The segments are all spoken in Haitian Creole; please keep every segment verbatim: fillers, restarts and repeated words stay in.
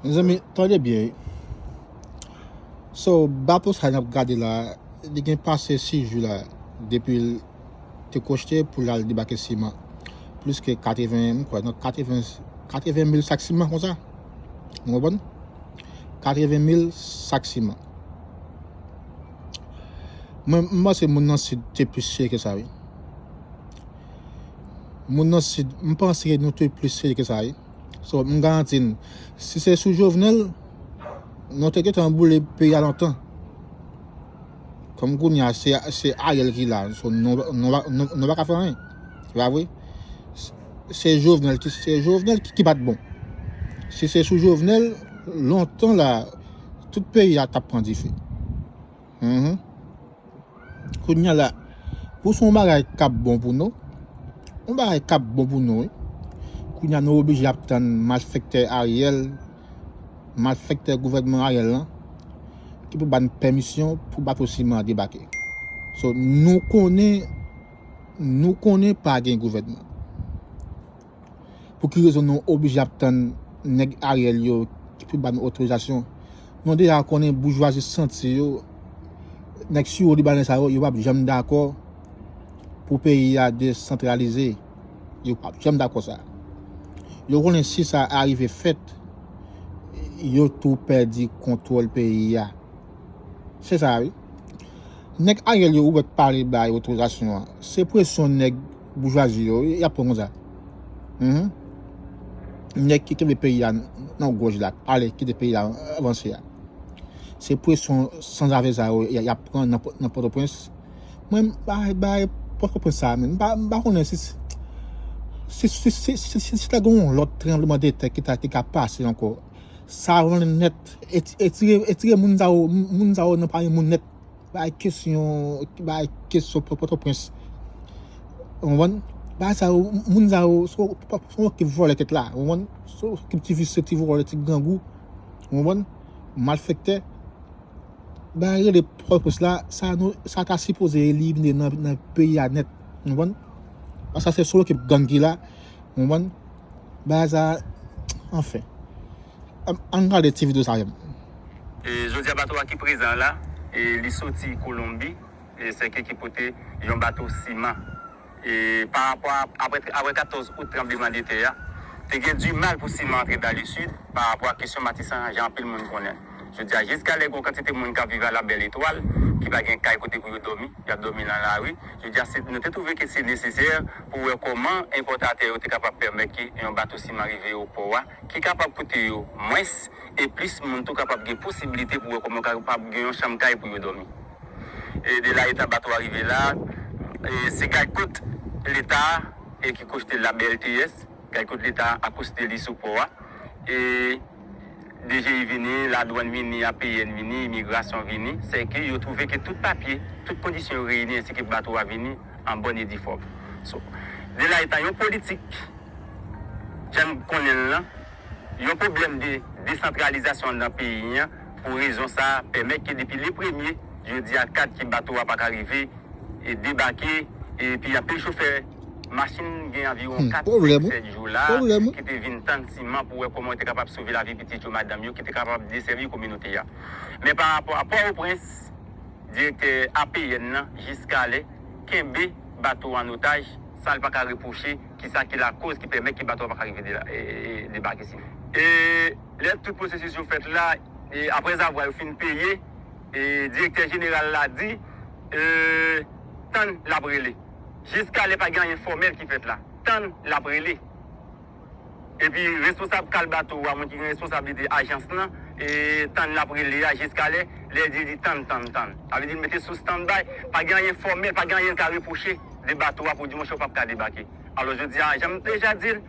Mezanmi, tande byen wi. So, bato sa n ap gade la, li gen pase sis jou la, depi l te kwochte pou l al debake siman. Plis ke katreven, m kwè, nan katreven, katreven mil sak siman konsa. Ou konprann? Katreven mil sak siman. Mwen, m panse moun nan Sid te plis serye ke sa, wi. Moun nan Sid, m panse nou te plis serye ke sa, wi. So, m garanti n, si se sou Jovenel, nou te gentan boule peyi a lontan. Kòm kounye a, se, se Ariel ki la, so, nou, nou, nou, nou pa ka fè anyen. Se pa vre? Se, se Jovenel ki, se Jovenel ki, ki pa t bon. Si se sou Jovenel, lontan la, tout peyi a t ap pran dife. Mhm. Kounye a la, pou se yon bagay k ap bon pou nou, yon bagay k ap bon pou nou, wi. Kounye a nou oblije ap tann malfektè Ariel, malfektè gouvènman Ariel lan, ki pou ban pèmisyon pou bato siman an debake. So, nou konnen, nou konnen pa gen gouvènman. Pou ki rezon nou oblije ap tann nèg Ariel yo ki pou ban nou otorizasyon? Nou deja konnen boujwazi santi yo, nèg siwo libanè sa yo, yo p ap janm dakò pou peyi a desantralize. Yo p ap janm dakò sa. Yo konnen si sa arive fèt, yo tou pèdi kontwòl peyi a. Se sa, wi. Nèg Ariel yo ou wè k pale bay otorizasyon an, se presyon nèg boujwazi yo, y ap pran konsa. Mhm. Nèg ki kenbe peyi a nan gòj la, k pale kite peyi a avanse a. Se presyon sanzave sa yo y, y ap pran nan, nan Pòtoprens. Mwen, bay, bay, Pòtoprens sa, men, m pa, m pa konnen si, si, si, si, si, si, si ta gen yon lòt tranblemanntè ki ta, ki ka pase ankò. Sa yo nèt, etire, etire moun sa yo, moun sa yo nan pami moun nèt. Bay kesyon, bay kesyon Pò-, Pòtoprens. Ou konprann? Bay sa yo, moun sa yo, se yon, se yon ekip vòlè k la, ou konprann? Se yon ekip ti visye, ti vòlè, ti grangou, ou konprann? Malfektè. Bay rele Pòtoprens la, sa nou, sa ta sipoze elimine nan, nan peyi a nèt, ou konprann? Paske se yon ekip gang ki la, ou konprann? Bagay sa, anfen. Ann, ann gade ti videyo sa menm. E, jodi a, bato a ki prezan la, e, li soti Kolonbi, e, sèke ki pote yon bato siman. E, pa rapò a, apre, apre katòz out tranblemanntè a, te gen dimal pou siman antre Dali Sid, pa rapò a kesyon Matisan, jan anpil moun konnen. Jodi a, jiskalè, gen yon kantite moun k ap viv a La Belle Étoile, ki pa gen kay kote pou yo dòmi, y ap dòmi nan lari. Jodi a, se, nou te twouve ke se nesesè pou wè kòman enpòtatè yo te kapab pèmèt ke yon bato siman rive o pò a, ki kapab koute yo mwens, e plis moun tou kapab gen posibilite pou wè kòman yo kapab gen yon chanm kay pou yo dòmi. E de la eta bato a rive la, e se gad kot leta e ki koste la B L T S, gad kot leta akoste li sou pò a. E D G I vini, ladwann vini, A P N vini, imigrasyon vini, sèke yo twouve ke tout papye, tout kondisyon yo reyini, ensi ke bato a vini an bòn e di fòm. So, de la eta yon politik, jan n konnen l lan, yon pwoblèm de desantralizasyon anndan peyi an, pou rezon sa a, pèmèt ke depi le premye, jodi a, kat ke bato a pa ka rive, e debake, epi anpil chofè machin gen anviwon kat, senk, sèt jou la, ki te vin tann siman pou wè kòman yo te kapab sove lavi pitit yo, madanm yo, ki te kapab desèvi kominote a. Men pa rapò a Pòtoprens, direktè A P N nan, jiskalè, kenbe bato an otaj, san l pa ka repwoche, kisa ki lakoz ki pèmèt ke bato a pa ka rive de la, e, e, e, debake isit. E lè tout pwosesis yo fèt la, e, aprèzavwa yo fin peye, e, direktè jeneral la di, e, tann l ap rele. Jiskalè pa gen anyen fòmèl ki fèt la. Tann l ap rele. Epi responsab kal bato a, moun ki gen responsablite ajans lan, e, tann l ap rele a jiskalè, lè l di li tann, tann, tann. Sa vle di l mete sou standby, pa gen anyen fòmèl, pa gen anyen l ka repwoche de bato a pou di monchè w p ap ka debake. Alò jodi a, jan m deja di l,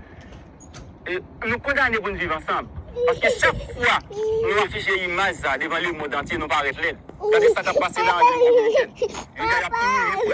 e, nou kondane pou n viv ansanm. Paske chak fwa nou afiche imaj sa devan lemonn antye, nou parèt lèd. Gade sa k ap pase la an Repiblik Dominikèn. Yo di y ap imilye